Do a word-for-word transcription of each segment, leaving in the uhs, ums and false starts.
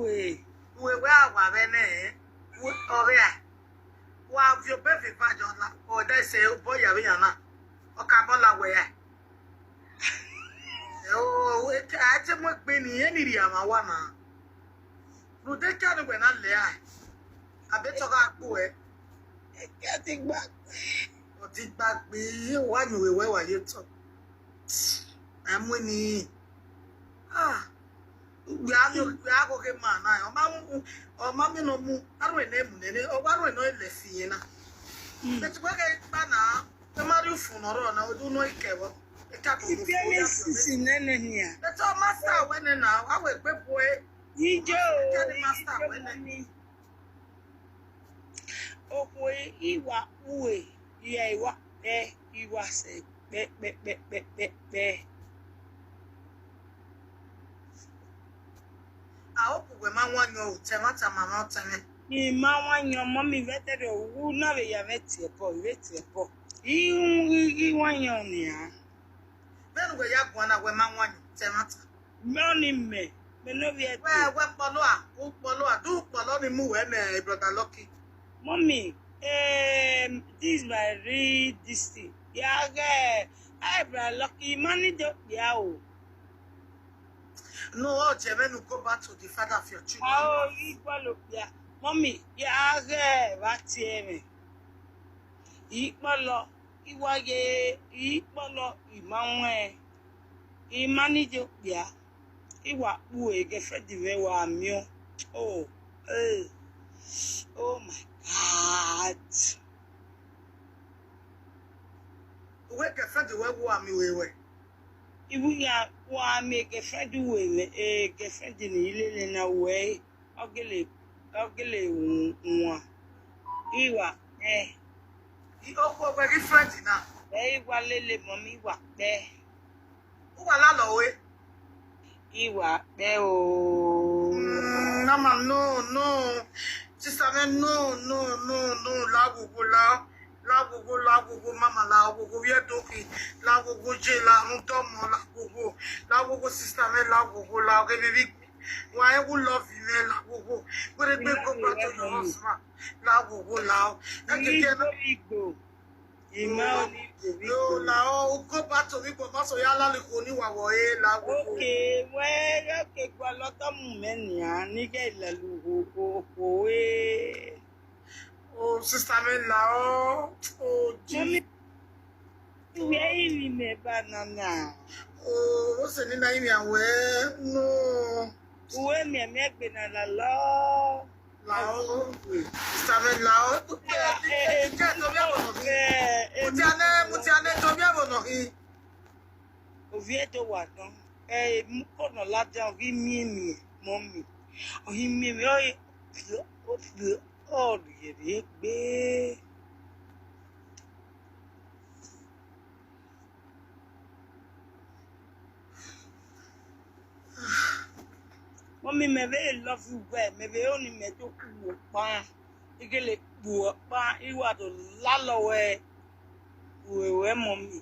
Uwẹ wẹ a wa vbe nẹ, ọ vbe a. Wa viọ obọ eva yọ la, ọ da sẹ obọ ya vbe yan na. Ọ ka bọ la wẹ ya. Ẹ o, a te mu egbe ni, eni rhie amwa wa na. Rhunmwuda ekia ni wẹ na lẹ a, a be tọ gha gbe uẹ. Ekia ti gba. Ọ ti gba gbe, wa yin uwẹ wẹ wa ye tọ. A mu eni. Ah. Wẹ a miẹn, wẹ a ghọghọ ma na, ọ ma mu, ọ ma miẹn ne ọ mu, a rhie ne mu nene, ọ wa rhie ne ọ lẹ fi yẹn na. But wẹ ghẹ kpa na, ẹ ma rhie ufun ne ọ rrọọ na, ọ do nọ ikẹvbọ. Eka do Ife ne sisi nene nia. But ọ master wẹ nẹ na, a wẹ gbe bu ẹre. Ijo, eka ni master ijo wẹ nẹ. Mami. Okhuo I wa ue, I wa kpẹ, I wa sẹ kpẹ, kpẹ, kpẹ, kpẹ, kpẹ, kpẹ. I hope wẹ ma wan yọn o, tẹ mwa ta ma mwa tẹ mwẹ. I ma wan yọn, mọmi, vbe ẹdẹrriọ, u na vbe ya mwẹ tie ẹbọ, I vbe tie ẹbọ. I, I, I wan yọn nian. Vbene uwẹ ya guan na, wẹ ma wan yọn, tẹ mwa ta. Mẹ ọni mẹ, mẹ ne ovbi ẹdẹ. Wẹ, wẹ kpọlọ a, u kpọlọ a, du kpọlọ ni mu wẹ mẹ, brother Lucky. Mọmi, um, this my real this thing. Ya ghẹ, ai, brother Lucky, I ma need okpia o. No, ọ jẹ mwẹ nu, go back to the father of your children. Ao, I kpọlọ okpia. Mọmi, ya ghẹ vbe a tie mwẹ. I kpọlọ, I wa ye, I kpọlọ, I ma wan, I ma need okpia. I wa kpu girlfriend mwẹ wa miẹn. Oh, eh. Oh my God. Uwẹ girlfriend wẹ wa miẹn uwẹ wẹ. I wu ya wa miẹn girlfriend uwẹ, eh, girlfriend ni I lele na wẹ. Ọ gele, ọ gele wan. I wa kpẹ. I okhuo wẹ ghi friend na. Ẹ I wa lele mọmi, I wa kpẹ. U wa lalọ ue. I wa kpẹ o. Mm, mama, no, no. Sister mwẹ, no, no, no, no. La ghogho la. La ghogho, la ghogho, mama, la ghogho, vbe ẹdẹ okhi. La ghogho, je la rhunmwuda ọmọ, la ghogho. La ghogho, sister mwẹ, la ghogho la. Ghe vbe vbe Wa rẹn who love mwẹ, la ghogho. Wẹ rhie egbe go back to your husband, la ghogho, la o. Ẹ kẹkẹ na. Igbo, Igbo. Ima oni Igbo, Igbo. Yo, la o, go back to Igbo, ma so ya la likho ni wa wọ e, la ghogho. Okay, wẹ, okay, gualọ tọ mu mẹ nian, ni ghẹ la lu ho, ho, ho, eh. Oh, sister mwẹ, la o. Oh, Mami, Jesus. Uwẹ rinmwian mẹ banana. Oh, what's the name of your well? No. Uwẹ miẹn mẹ gbe na la lọ. La o. Sister mwẹ, la o. Eh, eh, eh, Mutiane, Mutiane, to be able to he. Ovie do wa dọn. Ẹ, kọnọ ladian, ọ ghi miẹn miẹn, mọmi. Ọ ghi miẹn miẹn, ọ ghi, ọ rhie egbe. Mọmi, mẹ vbe love you well, mẹ vbe oni mẹ do khuo ọkpa, I gele khuo ọkpa, I wa do lalọ wẹ, uwẹ wẹ mọmi,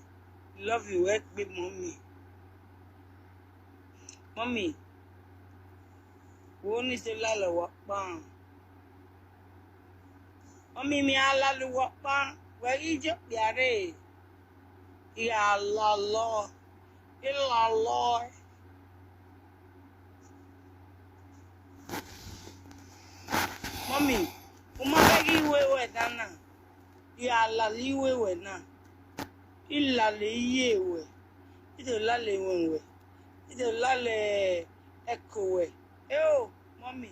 love you well gbe mọmi. Mọmi, wo ni te lalọ wẹ ọkpa. Mọmi, mẹ a lalọ wẹ ọkpa, wẹ ghi je okpia rre. I gha lalọ, I lalọ. Mọmi, u ma vbe ghi ru ẹre na. I gha lalọ iwe ruẹ na, I lalọ iye ruẹ, I do lalọ emwi ruẹ, I do lalọ ẹko ruẹ. Eo, mọmi,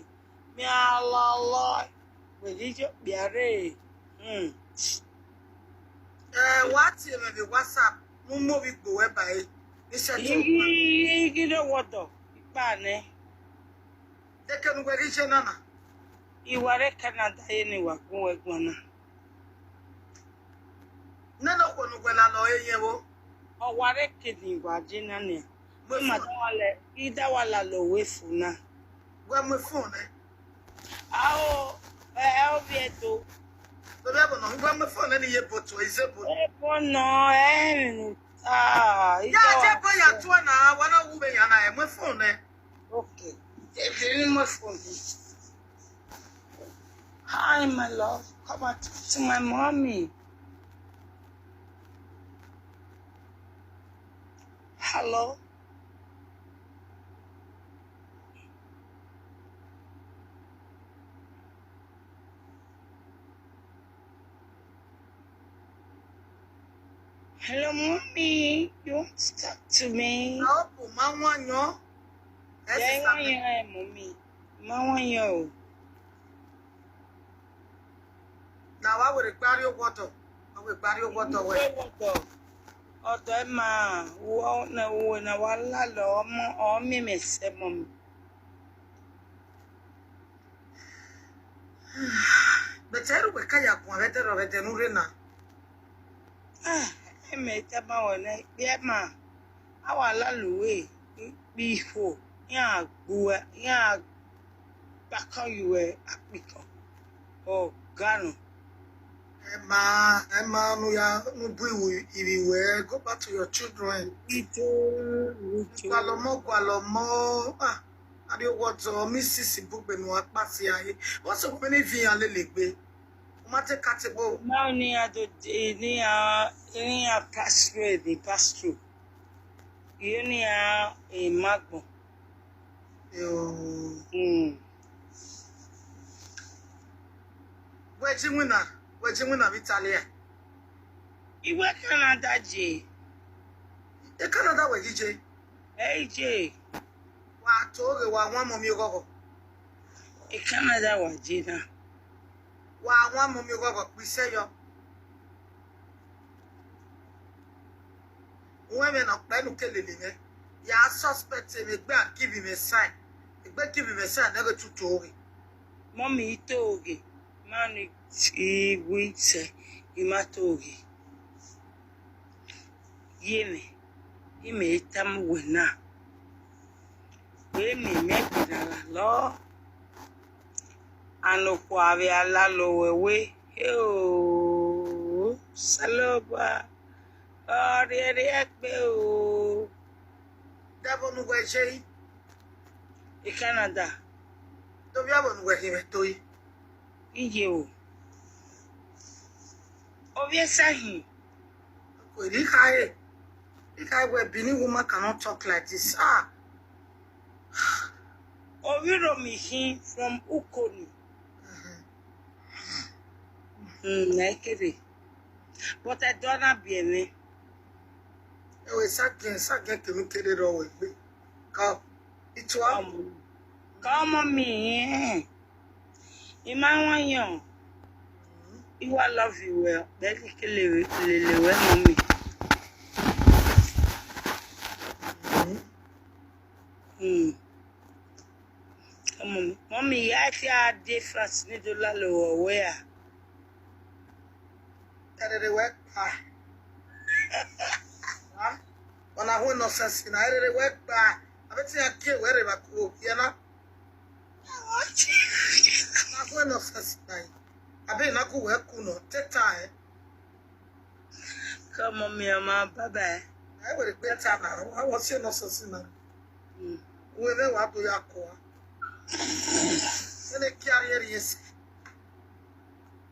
mẹ a lalọ, wẹ ghi ye okpia rre. Hmm. Eh, wa tie mwẹ vbe WhatsApp, ne u mu ovbi igbo ruẹ ba ẹre, ne I sẹtin. I ghi, I ghi do wọdọ, I kpa nẹ. Deke ne uwẹ ghi ye na na. I wa rre Canada ye ne I wa gun wẹ guan na. Nene okhuo ne uwẹ lalọ ẹre yẹn vbo? Ọ wa rre ke ne I wa ye na nian. Mu I ma phone. Da wa lẹ, I da wa lalọ wẹ phone na. Wẹ mu phone nẹ. Ao, ẹ, ẹ, ovbi Ẹdo. Ovbi Ẹdo nọ, wẹ mu phone nẹ ne I ye boto, I say boto. Ebo nọ, ẹ, emwi ne u ta, I ya da je wa bo ya tuẹ na, wa na wu vbe yan na, ẹ mu phone nẹ. Okay. They bring my phone. Hi, my love. Come and talk to my mommy. Hello? Hello, mommy. You want to talk to me? I hope you ma wan yan. Yes, yeah, sister. Mommy. Ma wan yan o. Na wa were gbe rrie owa ọdọ. Wa were gbe rrie owa ọdọ wẹ. Owa ọdọ. Ọdọ ima, uwẹ ne uwẹ na wa lalọ, ọmọ, ọ miẹn mwẹ sẹ, mommy. But ẹre uwẹ ka ya guan vbe ẹdẹrriọ vbe ẹdẹ ne u rre na. Ah, ẹmwẹ tama wẹ nẹ, ikpia ima, a wa lalọ uwẹ, ikpia ikhuo, iran gbe uwẹ, iran kpakọn ye uwẹ akpikọn, ọ ga nọ. Ẹma, ẹma ne u ya, ne u bu ivbi wẹ, go back to your children. Ijo, ijo. Gualọ ọmọ, gualọ ọmọ. Ah, a rrie owa ọdọ, mi sisi bugbe ne u wa kpasia ẹre. What's up, many vi iran lele egbe? U ma te ka te kpo. Ma ne iran do, ne iran, ne iran pass through, they pass through. Iyo ne iran, eh, ma gbọn. Yo. Mm. Wẹ je winna, wẹ je winna vbe Italia? I wẹ Canada je. E Canada wẹ ghi je? Ẹ i je. Wa to ghe wa wan mọ miẹn oghọghọ. E Canada wa je na. Wa wan mọ miẹn oghọghọ kpẹ isẹ yọ. Uwẹ mwẹ ne ọ kpẹ ne u ke lele mwẹ. Ya suspect mwẹ, egbe a give mwẹ sign. Egbe give mwẹ sign ne ọ ghe tutu oghe. Mọmi, I to ghe, ma ni, I wi sẹ, I ma to ghe. Ye mwẹ, imẹ i tama uwẹ na. Wẹ miẹn mẹ gbe na lalọ. Anọkhua vbe a lalọ wẹ wẹ, heo, Osanobua, ọ rhiẹrhiẹ gbe o. Dẹvbo ne uwẹ ye? I Canada. Dovbiẹ vbọ ne uwẹ khin mwẹ to yi? Iye o. Ovbi esa hin. Well, I khare, I khare wẹ Benin woman cannot talk like this. Ah. Ovbi Romi khin from Ukoni. Hmm, na kere. But I don't have B M A. Ẹwẹ, sagẹn, sagẹn kemwi kere rrọọ wẹ egbe. Ka, itua. Come, come on me. I ma wan yọn. I wa love you well. Bẹghe I ke lele wẹ, mọmi. Hmm. Come on, mọmi, ya ti a de France ni do lalọ wẹ a. Ẹrere wẹ kpa. Wa na hu nonsense na, ẹrere wẹ kpa. Avbe te iran gie wẹ rre evba kuro, ye na. Na hu nonsense na. Avbe na gu wẹ ku nọ, te ta ẹn. Come on, mi ọmọ, bye bye. Ẹ wẹ egbe ta na, wa wọ si nonsense na. Mm. Uwẹ vbe wa do ya kua. Vbene kia rhie rhie sẹ.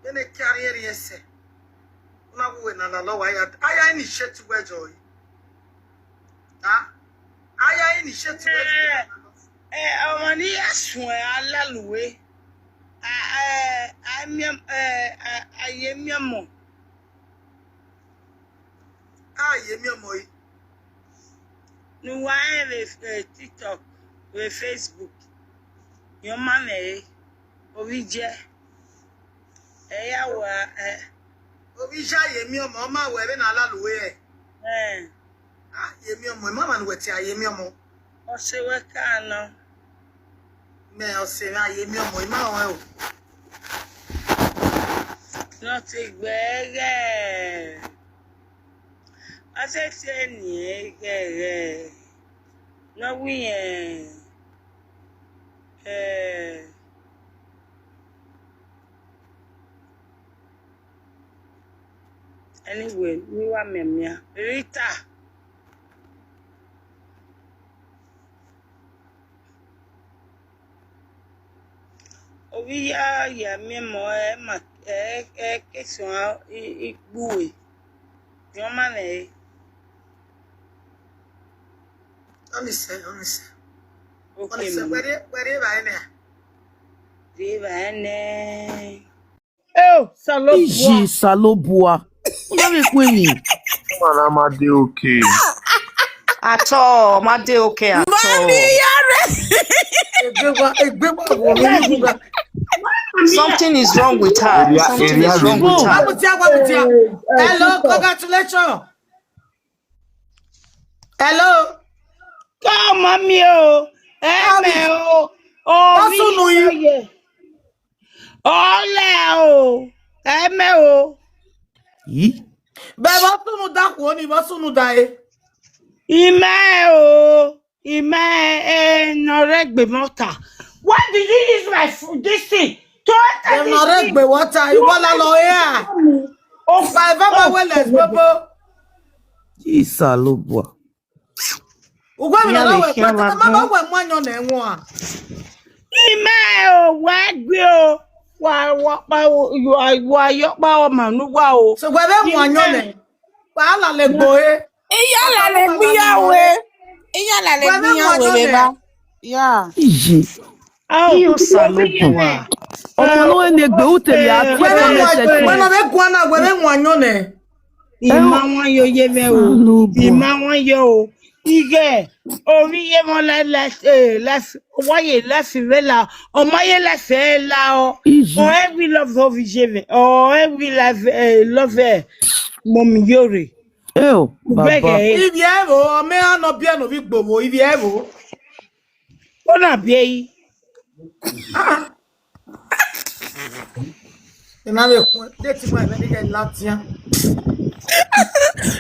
Vbene kia rhie rhie sẹ. U na wu wẹ na lalọ wa ya. Aya initiate wẹ jọ yi. Ha? Aya initiate wẹ jọ yi. Eh, eh, ọmọ ni ya suẹn a lalọ uwẹ. A, eh, a miẹn, eh, a, a ye miẹn ọmọ. A ye miẹn ọmọ yi. Ne uwa rẹn vbe, eh, TikTok, vbe Facebook. Yọn ma mwẹ re, ovbi jẹ. Ẹ ya wa, eh. Ovbi jẹ a ye miẹn ọmọ, ọ ma wẹ vbene a lalọ uwẹ rẹ. Eh. A ye miẹn ọmọ, I ma ma ne uwẹ tie a ye miẹn ọmọ. Ọ sẹ wẹ ka nọ. Mẹ ọ sẹ mwẹ a ye miẹn ọmọ, I ma rẹn o. Ne ọ te gbe ẹghẹ. A sẹ tie ni ẹghẹ ẹghẹ. Ne ọ wi rẹn, eh, anyway, ne I wa mianmian. Rita. Ovbi ya ya miẹn mọ ẹ ma ẹ ẹ ke suẹn ikpue. Rhiọn ma mwẹ re. Ọnise, ọnise. Okay, ọnise, mama. Wẹ rrie, wẹ rrie evbare nẹ? Rrie evbare nẹ. Oh, Salobua. Iji Salobua. Una vbe kue ni. Woman, am I dey okay? At all, ma dey okay at all. Mami, yare. Egbe wa, egbe wa, wo mi wa. Something is wrong with her. Area, Something area is wrong with her. Wa mutia, wa mutia. Hello, congratulations. Hello. Come, mami o. Ẹ mẹ o. Ọ vbe sunu yi. Ọlẹ o. Ẹ mẹ o. Yi. Bẹ vbọ sunu da khuo ni, vbọ sunu da e. Imẹ o. Imẹ e nọ rre egbe mọta. Why did you use my f- this thing to enter this thing? Dem nọ rre egbe water, iwọ la lọ hia. Ofa eva ma wele bobo. Isalobua. Ugwa mi na we, ma ma we mu ayọn nẹ wọn. Imẹ o, wa gbe o. Wa wa pa o, wa wa yọ pa o ma nu wa o. So we be mu ayọn nẹ. Wa la le gbo e. Iya la le gbe iya we. Iya la le gbe iya we be ba. Ya. Iye. Ao, Osanobua. Ọmọ ne ọ ne egbe u te ya tie comment section. Wẹ na vbe guan na, wẹ vbe wan ayọn nẹ. I ma wan ye oye mwẹ o. Osanobua. I ma wan ye o. Ighẹ, ovbi iye mwẹ la, la, eh, la, wa ye life vbe la, ọ ma ye life ẹre la ọ. Iye. Ọ every love ovbi iye mwẹ, ọ every life, eh, love ẹ, mọmi Iyore. Eo, baba. Ivbi ẹvbo, ọ mẹ a nọ biẹ ne ovbi igbo vbo, ivbi ẹvbo. Ọ na biẹ yi. Ena vbe khuẹ, de ti ma vbe ni ghẹ ladian.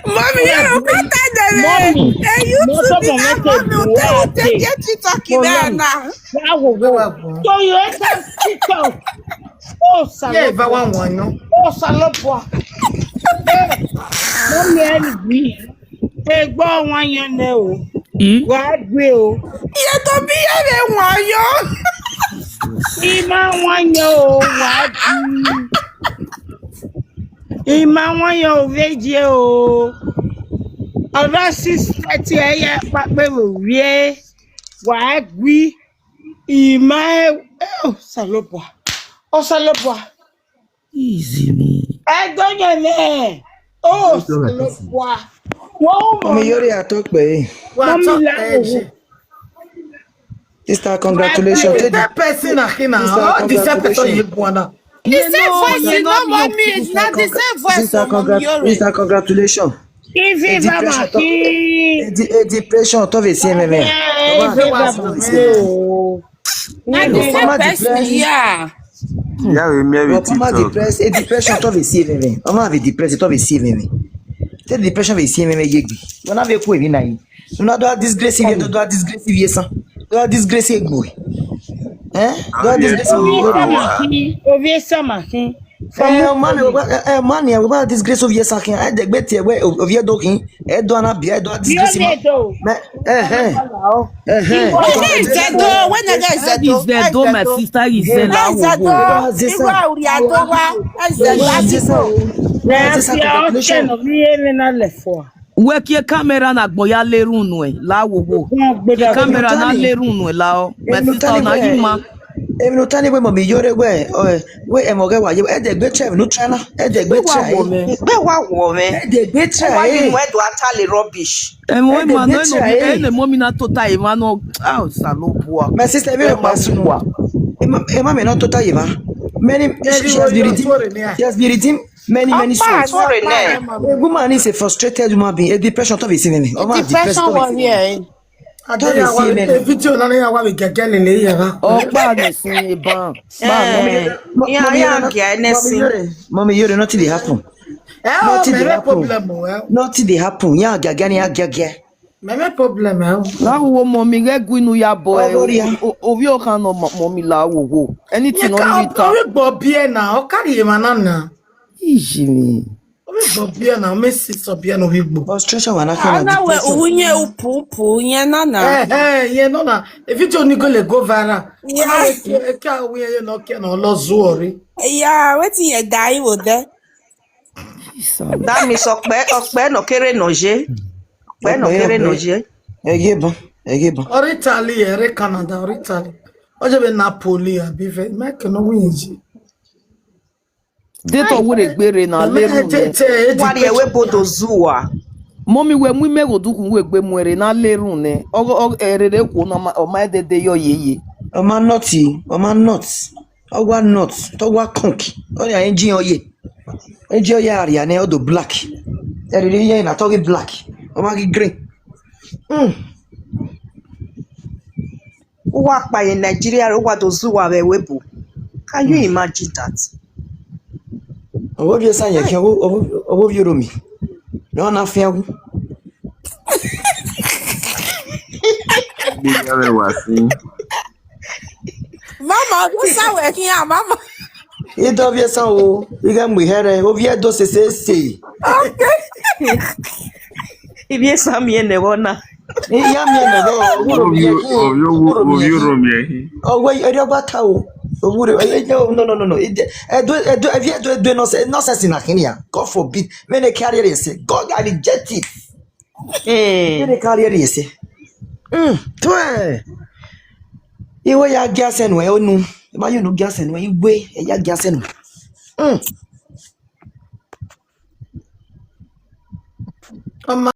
Mọmi, yẹrẹ okata dẹrẹ. Mọmi, e YouTube na mọmi, te u te ye TikTok na na. Ya wo wo. So you enter TikTok. Osanobua. Ye va wa wan no. Osanobua. Mọmi, ẹ ni gbi. Egbe wan ayọn nẹ o. I? Wa gbe o. Iye to bi iye vbe wan ayọn. I ma wan ayọn o, wa gbe. I ma wan ayọn o, vbe je o. Ọrọ six thirty ẹre ya kpakpa vbe ovbi ẹre. Wa gbe. I ma, eh, Osanobua. Osanobua. Easy me. Ẹdọ yẹn nẹ. Oh, Osanobua. Wọ́n mú Mọmi Iyore, a tọ kpẹ. Wa tọ kpẹ. Sister, congratulations. Take the person, Akina. All the same person you go on. The same voice, you know, Mọmi. It's not the same voice, Mọmi Iyore. Sister, congratulations. If you ever see. A depression, tọ vbe si ẹmwẹ mwẹ. Na the same person, yeah. Yeah, we mere with TikTok. Depress, a depression, tọ vbe si ẹmwẹ mwẹ. Ọmọ vbe depress, tọ vbe si ẹmwẹ mwẹ. Te depression vbe si ẹmwẹ mwẹ ye gbe. Wẹ na vbe ku emwi na yi. Una do disgrace ivie, do disgrace ivie san. Do disgrace egbe. Eh? Do disgrace ivie. Ovie sama khin. Eh, man, eh, eh, man, eh, we ba disgrace ovie sa khin. Eh, de gbe tie we ovie do khin. Eh, do ana bia, eh, do disgrace ma. Ovie do. Me, eh, eh. Eh, eh. Is that do? When the guy is that do? Is that do, my sister? Is that la wo wo? Is that do? Iwa uri ado wa. Is that do? That's it. That's it. Congratulations. Uwẹ kie camera na agbọn ya le erhunmwu nuẹn la wo wo. Kie camera na le erhunmwu nuẹn la ọ. My sister, na yi ma. Emwi ne u ta ni wẹ Mọmi Iyore wẹ, ọ, wẹ ẹmwẹ ọghẹ wa ye, ẹdẹ gbe try emwi ne u try na, ẹdẹ gbe try. Gbe wa wọ mwẹ. Ẹdẹ gbe try. Wa ni mu ẹdọ a ta le rubbish. Ẹmwẹ ma no, ẹdẹ gbe try. Ene Mọmi na tota emwa nọ, ah, Osanobua. My sister, emwi rẹ kpa sunu. Emwa, emwa mẹ nọ tota ye emwa. Many, she, she has been redeemed. She has been redeemed. Many, many souls. Ọkpa sọrọ nẹ. A woman is a frustrated human being. A depression tọ vbe si ẹmwẹ mwẹ. Ọmọ depression tọ vbe si ẹmwẹ mwẹ. Tọ vbe si ẹmwẹ mwẹ. Video na ya wa vbe gẹgẹ lele ya va. Ọkpa nẹ sin eban. Ba, Mọmi, Mọmi Iyore, Mọmi Iyore, nothing dey happen. Nothing dey happen. Nothing dey happen. Ya gẹgẹ ni ya gẹgẹ. Mẹ mẹ problem ẹ o. La wo wo Mọmi ghẹ gu inu ya bọ ẹ. Ovbi ọkhan nọ Mọmi la wo wo. Anything nọ rhirhi ta. Ovbi gbe ọbiẹ na, ọ kari emwa na na. Iji mi. Ovbi Sọbiẹ na, me si Sọbiẹ na ovbi igbo. Frustration wa na khin na. Ana wẹ depression. Uwu yẹn upu upu yẹn na na. Eh, eh, yẹn nọ na. E video ni gele go viral. Yeah. Ana wẹ ke, ke a wi yẹn nọ ke na lọ zuọ re. Yeah, wetin yẹn da iwo dẹ? That means ọkpẹ, ọkpẹ nọ kere nọ ye. Ọkpẹ nọ kere nọ ye. Ẹ ye ban, ẹ ye ban. Ọ rre Italy, ẹ rre Canada, ọ rre Italy. Ọ je vbe Napoli, abi vẹ, mẹ ke nọ wi ye. Deghẹ ọ were egbe rre na, ọ ma lerhunmwu nẹ. Wa rhie ẹvbo do zẹ uwa. Mummy, wẹ mu imẹ gho dukhun wẹ egbe mu ẹre na, lerhunmwu nẹ. Ọ, ọ, ẹrere khuo na, ọ ma, ọ ma dede yọ yeye. Ọ ma not, ọ ma not. Ọ wa not, te ọ wa kọnk. Ọ ya engine ọ ye. Engine ọ ye a rhia nẹ, ọ do black. Ẹrere iye na te ọ ghi black. Ọ ma ghi green. Mm. Uwa kpa ye Nigeria re, uwa do zẹ uwa vbe ẹvbo ebo. Can you imagine that? Ọvbovbi esan yẹn khian, ọvbo, ọvbo, ọvbovbi oromi. Ne ọ na fian wu. Iye ya vbe wa sin. Mama, ọvbie sa wẹ khian, mama. Idọvbie sa o, ighẹ mu ihẹrẹ, ovbi ẹdo sese se. Okay. Ivbi esan miẹn nẹ vbọ na. Iya miẹn nẹ vbọ, ovbi oromi ẹhi, ovbi oromi ẹhi. Ọwẹ erriọ gba ta o. Ovbi oromi ẹhi, no, no, no, no. Ide, ẹdo, ẹdo, ẹvbi ẹdo, ẹdo nonsense, nonsense na khian. God forbid. Mẹ ne carry ẹse. God, I reject it. Eh. Mẹ ne carry ẹse. Mm, tuẹ. Iwe ya gia sẹ nuẹ onu. Ma yo nu gia sẹ nuẹ, iwe, ẹ ya gia sẹ nuẹ. Mm. Ọma